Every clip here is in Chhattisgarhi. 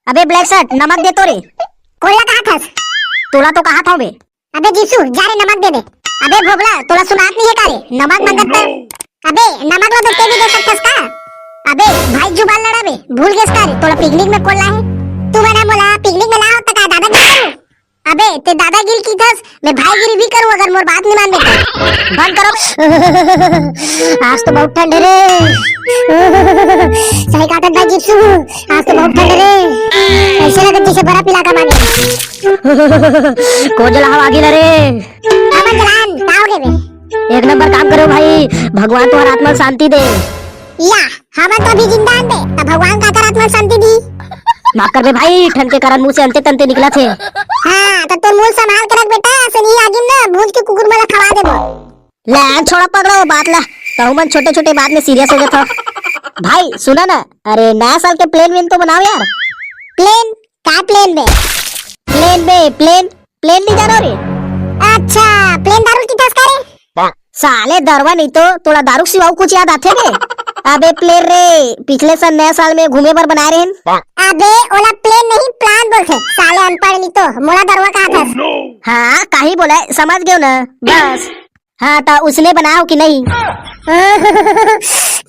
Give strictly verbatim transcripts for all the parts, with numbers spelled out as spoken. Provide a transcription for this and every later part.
अबे ब्लैक शर्ट, नमक दे तो रे। कोन ला कहाथस? तोला तो कहाथंव बे। अबे जीसू, जा रे, नमक दे दे। अबे भोभला, तोला सुनात नहीं हे का रे? नमक मंगत त। अबे नमक ला तो तैं भी दे सकथस का? अबे भाई जुबान लड़ा बे, भूल गेस का रे? तोला पिकनिक में कोन लाहे? तुमन मोला पिकनिक में लाए हव त का दादागिरी करूं? अबे तैं दादागिरी कहिथस, मैं भाईगिरी भी करूं अगर मोर बात नहीं मानबे त। बंद करो। आज तो बहुत ठंड हे रे। सही कहाथस भाई जीसू, आज तो बहुत ठंड हे रे। अइसे लगत जइसे बर्फ इलाका माने। कोन जलाहू आगी ला रे? हमन जलान, का होगे बे? एक नंबर काम करे हो भाई, भगवान तुम्हार आत्मा ल शांति दे। या, हमन तो अभी जिंदा हन बे, त भगवान काकर आत्मा ल शांति दी? माफ करबे भाई, ठंड के कारण मुंह से अंते तंते निकलत हे। हां, त तोर मुंह ल संभाल के रख बेटा, अइसे नहीं आगी म ना भूंज के कुकुर मन ला खवा देबो। ले छोड़ा पगला वो बात ला, तहू मन छोटे छोटे बात में सीरियस हो जाथव। भाई सुना ना, अरे नया साल के प्लान व्लान तो बनाओ यार। प्लान? का प्लान बे? प्लान बे, प्लान, प्लान नहीं जानव रे? अच्छा, प्लान दारू ल कहिथस का रे? साले दरुवा नहीं तो तोला दारू के सिवा अउ कुछ याद आथे बे? अबे प्लान रे, पिछले साल नया साल में घूमे बर बनाए रहेन। अबे ओला प्लान नहीं, प्लान बोलथे। साले अनपढ़ नहीं तो, मोला दरुवा कहाथस। हां, काहीं बोले, समझ गेव ना, बस। हां, त उसने बनाए हो कि नहीं?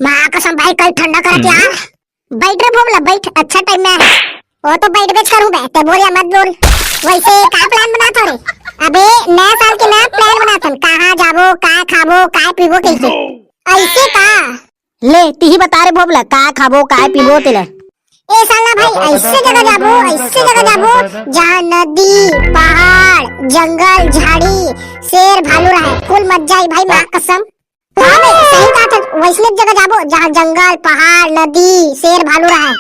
मां कसम भाई, कल ठंडा करत यार। बैठ रे भोभला, बैठ, अच्छा टाइम में आए। वो तो बैठबेच करहूं बे, तैं बोल या मत बोल। वइसे का प्लान बनाथव रे? अबे नया साल के नया प्लान बनाथन, कहां जाबो, का खाबो, का पीबो कहिके। अइसे का? ले तिही बता रे भोभला, का खाबो, का पीबो तेला। ए साल ना भाई, अइसे जगह जाबो, अइसे जगह जाबो, जहां नदी, पहाड़, जंगल, झाड़ी, शेर, भालू रहे, full मजा आही भाई, मां कसम। हां बे, सही कहाथस, वइसने जगह जाबो, जहां जंगल, पहाड़, नदी, शेर, भालू रहे।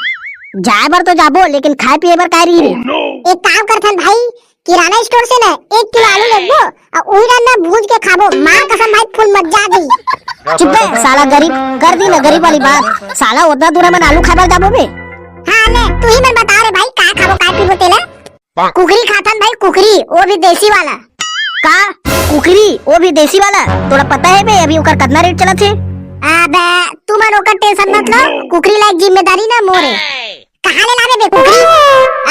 जाए बर तो जाबो, लेकिन खाए पिए बर का रही रे? एक काम करथन भाई, किराना स्टोर से ना एक किलो आलू लेबो, अउ उही डाल ना भूंज के खाबो, मां कसम भाई, full मजा आ जाही। चुप बे साला गरीब, कर दी ना गरीब वाली बात। साला ओतना दूर हमन आलू खाए बर जाबो बे? हां ले, तुही मन बता रे भाई, का खाबो, का पीबो तेला? कुकरी खाथन भाई, कुकरी, वो भी देसी वाला। का? कुकरी, वो भी देसी वाला? तोला पता हे बे अभी ओकर कतना रेट चलत हे? अबे तुमन ओकर टेंशन मत लो, कुकरी लायक जिम्मेदारी ना मोरे। कहां ले लाबे बे कुकरी?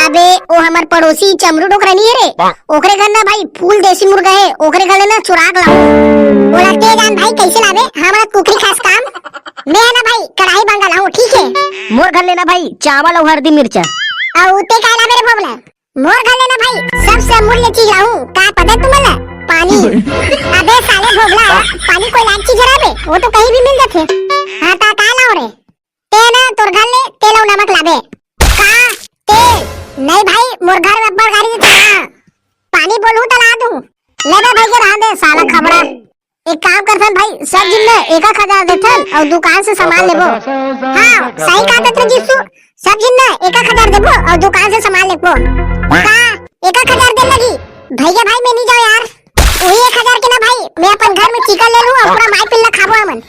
अबे ओ हमर पड़ोसी चमरू डोकरा नहीं हे रे, ओकरे घर ना भाई full देसी मुर्गा हे, ओकरे घर ले ना चुरा के लाहूं। ओला के जान भाई कइसे लाबे, हमर कुकरी खास काम। मैं ना भाई कढ़ाई बंगा लाहूं, ठीक हे? मोर घर ले ना भाई चावल अउ हरदी मिर्चा। अउ तैं का लाबे रे भोभला? मोर घर ले ना भाई सबसे अमूल्य चीज लाहूं, का पता हे तुमन ला? पानी। अबे साले भोभला, पानी कोई लायक चीज हरे बे? वो तो कहीं भी मिल जाथे। हां त का लाहूं रे? तैं ना तोर घर ले तेल अउ नमक लाबे। का? तेल? नहीं भाई, मोर घर में अब्बड़ गाड़ी हे। पानी बोलहूं त ला दूं। ले बे भाई के रहन दे, साला खबड़ा। एक काम करथन भाई, सब झिन ना एक एक हजार देथन अउ दुकान से सामान लेबो। हां, सही कहाथस जीसू, सब झिन ना एक एक हजार देबो अउ दुकान से सामान लेबो। का? एक एक हजार दे लगही? भैया भाई, मैं नहीं जांव यार। उही एक हजार के ना भाई, मैं अपन घर में चिकन ले लूं अउ पूरा माई पिल्ला खाबो हमन।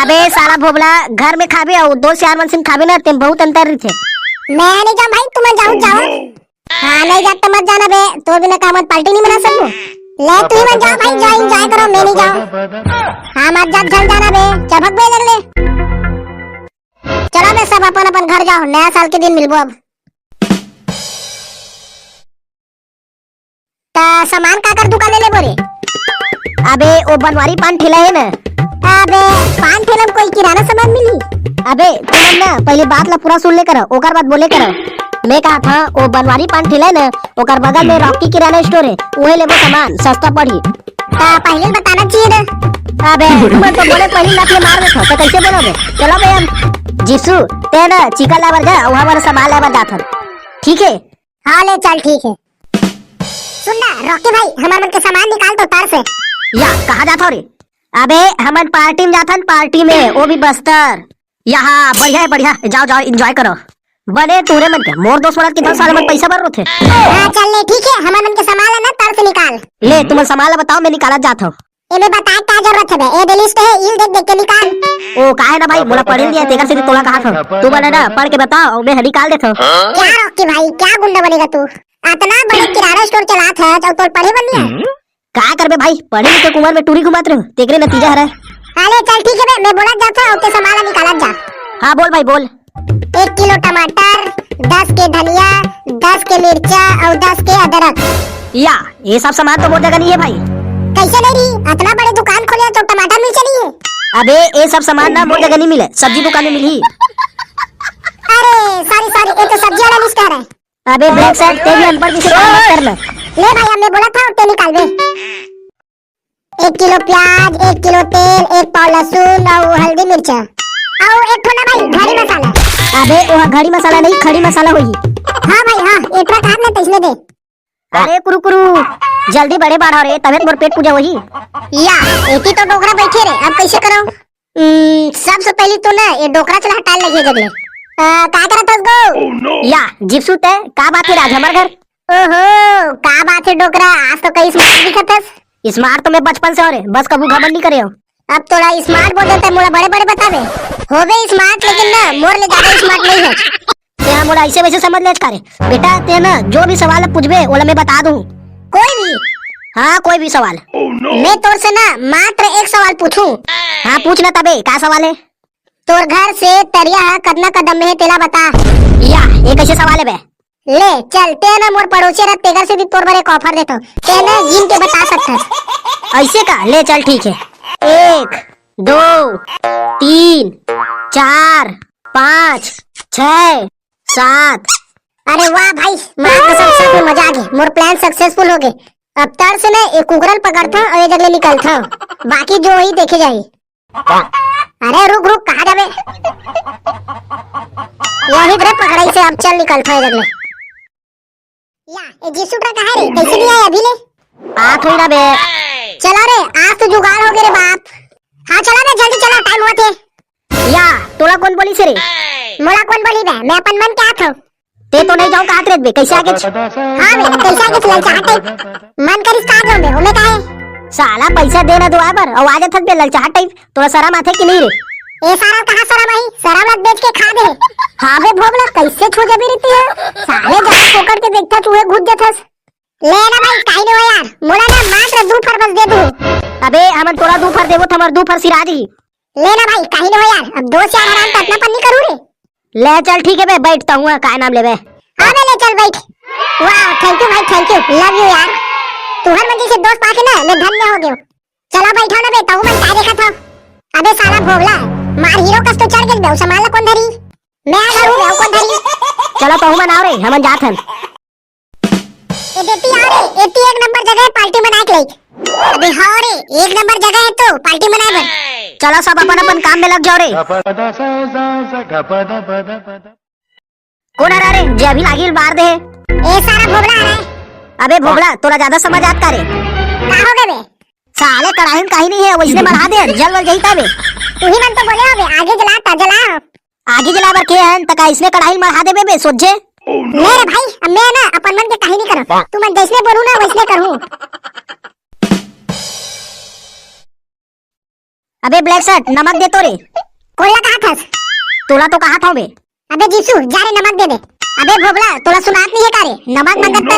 अबे साला भोभला, घर में खाबे अउ दोस्त यार मन संग खाबे ना, तेमा बहुत अंतर रहिथे। मैं नहीं जांव भाई, तुमन जाहू त जाओ। हां, नहीं जात त मत जाना बे, तोर बिना का हमन पार्टी नहीं मना सकबो? ले, तुही मन जाओ भाई, enjoy, enjoy करो, मैं नहीं जांव। हां, मत जात, झन जाना बे, चल भग बे, लड़ ले। चलो बे, सब अपन अपन घर जाओ, नया साल के दिन मिलबो अब। त सामान काकर दुकान ले लेबो रे? अबे, ओ बनवारी पान ठेला हे ना? अबे, पान ठेला में कोई किराना सामान मिली? अबे, तुमन ना पहली बात ला पूरा सुन ले करो, ओकर बाद बोले करो। मैं कहाथंव, ओ बनवारी पान ठेला हे ना, ओकर बगल में रॉकी किराना स्टोर हे, उहे लेबो सामान, सस्ता पड़ही। त पहली बताना चाहिए ना। अबे, तुमन तो बोले पहली लात में मार देथव, त कइसे बोलोगे? चलो बे अब। जीसू, तैं ना चिकन लाए बर जा, अउ हमन सामान लाए बर जाथन। ठीक हे? हां, ले चल, ठीक हे। सुन ना, रॉकी भाई, हमर मन के सामान निकाल तो तर से। या, कहां जाथव रे? अबे, हमन पार्टी में जाथन, पार्टी में, वो भी बस्तर। या, बढ़िया हे, बढ़िया हे, जाओ, जाओ, enjoy करो। बने तुंहरे मन के, मोर दोस्त मन के दस साल मन पैसा बर रोथे। हां, चल ले, ठीक हे, हमर मन के सामान ला ना तर से निकाल। ले, तुमन सामान ला बताओ, मैं निकालत जाथंव। एमे बताए का जरूरत हे बे? ए दे list हे, इल देख देख के निकाल। ओ, का हे ना भाई, मोला पढ़े नइ आय, तेकर सेती तोला कहाथंव। तुमन ना पढ़ के बताओ, अउ मैं ह निकाल देथंव। क्या रॉकी भाई, क्या गुंडा बनेगा तू? अतना बड़े किराना स्टोर चलाथस, अउ तोला पढ़े बर नइ आय? का करबे भाई, पढ़े लिखे के उमर में टूरी घुमात रहेंव, तेकरे नतीजा हरय। अरे चल ठीक हे बे, मैं बोलत जाथंव, अउ तैं सामान ला निकालत जा। हां बोल भाई बोल। एक किलो टमाटर, दस के धनिया, मिर्चा अउ दस के अदरक। या, ये सब सामान तो मोर जगह नहीं है भाई। कैसे नहीं रही? इतना बड़े दुकान खोले तो टमाटर मिर्चा नहीं है? अबे, ये सब सामान ना मोर जगह नहीं मिले, सब्जी दुकान में मिली। अरे सॉरी सॉरी, ये तो सब्जी वाला लिस्ट है। अबे ब्लैक शर्ट, ते भी अनपढ़ किसी काम मत करना। ले भाई, हमने बोला था, ते निकाल दे। एक किलो प्याज, एक किलो तेल, एक पाव लहसुन अउ हल्दी मिर्चा अउ एक ठो ना भाई घड़ी मसाला। अबे वो घड़ी मसाला नहीं, खड़ी मसाला होई। हाँ भाई हाँ, एटरा खात ना तैसने दे। अरे कुरु कुरु, जल्दी बड़े बाढ़ा रे, तबे तो मोर पेट पूजा होही। या, एती तो डोकरा बैठे रे, अब कैसे करो? हम्म, सबसे पहली तो ना ये डोकरा चला हटाए लगे जगले। आ, का करत हस गो? या, जिप्सू ते, का बात है राज हमर घर? ओहो, का बात है डोकरा, आज तो कई स्मार्ट दिखत हस। स्मार्ट तो मैं बचपन से हो रे, बस कभू घमंड नहीं करे हो। अब थोड़ा स्मार्ट बोल देते, मोला बड़े बड़े बतावे। होबे स्मार्ट, लेकिन ना मोर ले ज्यादा स्मार्ट नहीं है। ते हा मोला ऐसे वैसे समझ लेत का रे? बेटा, ते ना जो भी सवाल पूछबे, ओला मैं बता दूँ। कोई भी? हाँ, कोई भी सवाल। मैं तोर से ना मात्र एक सवाल पूछूं। हाँ, पूछ ना तबे, का सवाल है? तोर घर से तरिया ह कतना कदम में हे, तेला बता। या, ये कैसे सवाल है बे? ले, चल, ते ना मोर पड़ोसी रह, तेकर से भी तोर बर एक ऑफर देथो। ते ना गिन के बता सकथस। ऐसे का? ले चल, ठीक है। एक, दो, तीन, चार, पाँच, छह, सात। अरे वाह भाई, माँ कसम, सच में मजा आ गई। मोर प्लान सक्सेसफुल हो गए। अब तड़ से ना एक कुकरल पकड़थो और ये जगह निकलथो। बाकी जो होही देखे जाही। अरे रुक रुक, कहाँ जाबे? यही रे पकड़ाई से, अब चल निकलथो ये जगह। या, ए जीसू ट्रक कहाँ रे? कैसे नहीं आया अभी ले? आ थोड़ी ना बे। चला रे, आज तो जुगाड़ हो गए रे बाप। हाँ चला बे, जल्दी चला, टाइम होत हे। या, तोला कौन बोली से रे? मोला कौन बोली बे? मैं अपन मन के आत हूँ। ते तो नहीं जाऊँ कहा रे बे, कैसे आगे? हाँ बे, कैसे आगे ललचाहा टाइप? मन करिस का जाऊँ बे, ओमे का है? साला पैसा देना दुआ बर, अउ आ जाथस बे ललचाहा टाइप। तोला शरम आथे कि नहीं रे? ए सारा कहाँ शरम आही? शरम लग बेच के खा दे। हाँ बे भोगला, कैसे छो जबी रहती है? साले जहाँ पकड़ के देखता चूहे घुस जाथस। ले ना भाई, काहे नहीं हो यार, मोला ना मात्र दू फर बस दे दू। अबे हमन तोला दू फर देबो त हमर दू फर सिरा जी। ले ना भाई, काहे नहीं हो यार, अब दोस्त यार हराम तो अपनापन नहीं करू रे। ले चल ठीक है बे, बैठता हूँ, काय नाम लेबे? हाँ बे, ले चल बैठ। वाह, थैंक यू भाई, थैंक यू, लव यू यार। तुहर मन जैसे दोस्त पाके ना मैं धन्य हो गयो। चला बैठो ना बे, तहु मन काय देखत हो? अबे साला भोगला, मार हीरो कस तो चढ़ गेल बे, सामान ला कौन धरी? मैं आ धरू बे, कौन धरी? चलो तहु मन आओ रे, हमन जात हन। ए बेटी आओ रे, एती एक नंबर जगह है पार्टी मनाए के लाइक। अबे हाँ रे, एक नंबर जगह है तो पार्टी मनाए बर। चलो सब अपन अपन काम में लग जाओ रे। कौन हरा रे जे अभी लागी बार दे? ए सारा भोगला हरा है। अबे भोगला, तोला ज्यादा समझ आत का रे? का हो गए बे? साले कढ़ाई में कहीं नहीं है, वैसने बढ़ा दे, जल वल जाही तबे। तू ही मन तो बोले हो बे, आगे जला ता जला। आगी जलाए बर के हन, त का इसने कढ़ाई में मढ़ा देबे बे, सोझे? ले रे भाई, अब मैं ना अपन मन के काहे नहीं करब। तू मन जैसने बोलू ना, वैसने करहूँ। अबे ब्लैक शर्ट, नमक दे तो रे। कोन ला कहा थस? तोला तो कहा था बे। अबे जीसू, जा रे नमक दे दे। अबे भोगला, तोला सुनात नहीं है का रे? नमक मंगत त।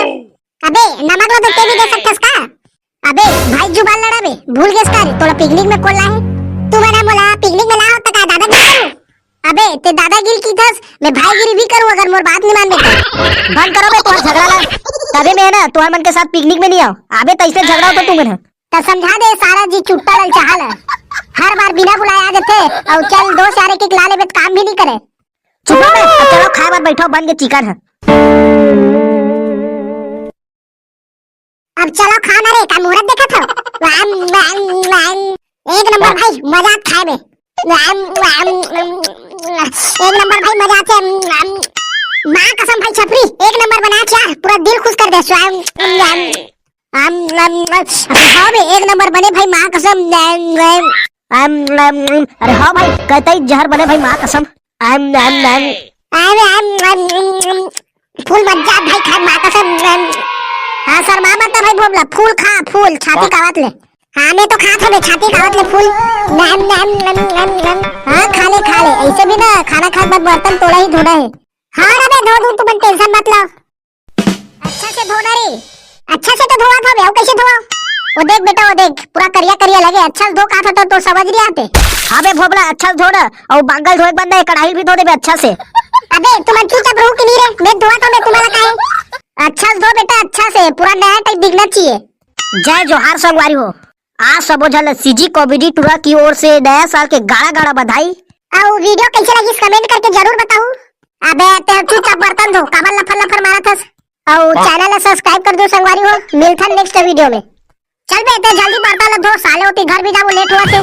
अबे नमक ला तो ते भी दे सकथस का? अबे भाई जुबान लड़ा बे, भूल गेस का रे? तोला पिकनिक में कोन लाए? तू मन मोला पिकनिक में लाए हो त का दादागिरी करूँ? अबे ते दादागिरी की थस, मैं भाईगिरी भी करूँ अगर मोर बात नहीं मानबे त। बंद करो बे तोर झगड़ा ला। तबे मैं ना तोर मन के साथ पिकनिक में नहीं आओ। अबे तैसे झगड़ा हो तो तू मन ह। त समझा दे सारा जी चुट्टा ललचाहा ला। हर बार बिना बुलाए आ जाथे। अउ चल दोस्त यार एक एक ला लेबे त काम भी नहीं करे। चुप रहो बे, अब चलो खाए बर बैठो, बन के चिकन है। अब चलो खाओ ना रे, का मुहूर्त देखत हो? वाम, वाम, वाम। एक नंबर भाई, मजा आत खाए में। वाम, वाम, वाम। एक नंबर भाई, मजा आत है। वाम। माँ कसम भाई छपरी, एक नंबर बना यार, पूरा दिल खुश कर दे। स्वाम, वाम। आम, आम, आम। अरे हाँ बे, एक नंबर बने भाई, माँ कसम। आम, आम, आम, आम। अरे हाँ भाई, कतई जहर बने भाई, माँ कसम। आम, आम, आम। आम, आम, आम, आम, आम। फूल मत जा भाई, खा माँ कसम। आम। हाँ, शर्मा मत ना भाई, भोगला, फूल खा, फूल, छाती कावत ले। हाँ, मैं तो खात हूँ बे, छाती कावत ले फूल। आम, आम, आम, आम, आम। हाँ, खा ले, खा ले, ऐसे भी ना खाना खाए के बाद बर्तन तोला ही धोना है। हाँ ना बे, धो दूँ, तू मन टेंशन मत ला। अच्छा से धोना रे। अच्छा से तो धोवा था बे, अउ कैसे धोवा? वो देख बेटा, वो देख, पूरा करिया करिया लगे। अच्छा से धो, कहा था तो, तो समझ नहीं आते। हाँ बे भोगला, अच्छा से धो ना। अउ बांगल धोए के बाद ना, ये कढ़ाई भी धो देबे अच्छा से। अबे तुम चुपचाप रहो कि नहीं रे, मैं धोवा था बे, तुम्हारा का है? ए, पूरा नया टाइप दिखना चाहिए। जय जोहार संगवारी हो, आप सबो झन ल सीजी कॉमेडी टूरा की ओर से नया साल के गाड़ा गाड़ा बधाई। अउ वीडियो कैसे लगिस, कमेंट करके जरूर बताऊ। अबे, ते चुपचाप बर्तन धो, काबर लफर लफर मारत हस? अउ चैनल ला सब्सक्राइब कर दो संगवारी हो, मिलथन नेक्स्ट वीडियो में। चल बे, ते जल्दी बर्तन ला धो, साले ओती घर भी जाबो, लेट होवत हे।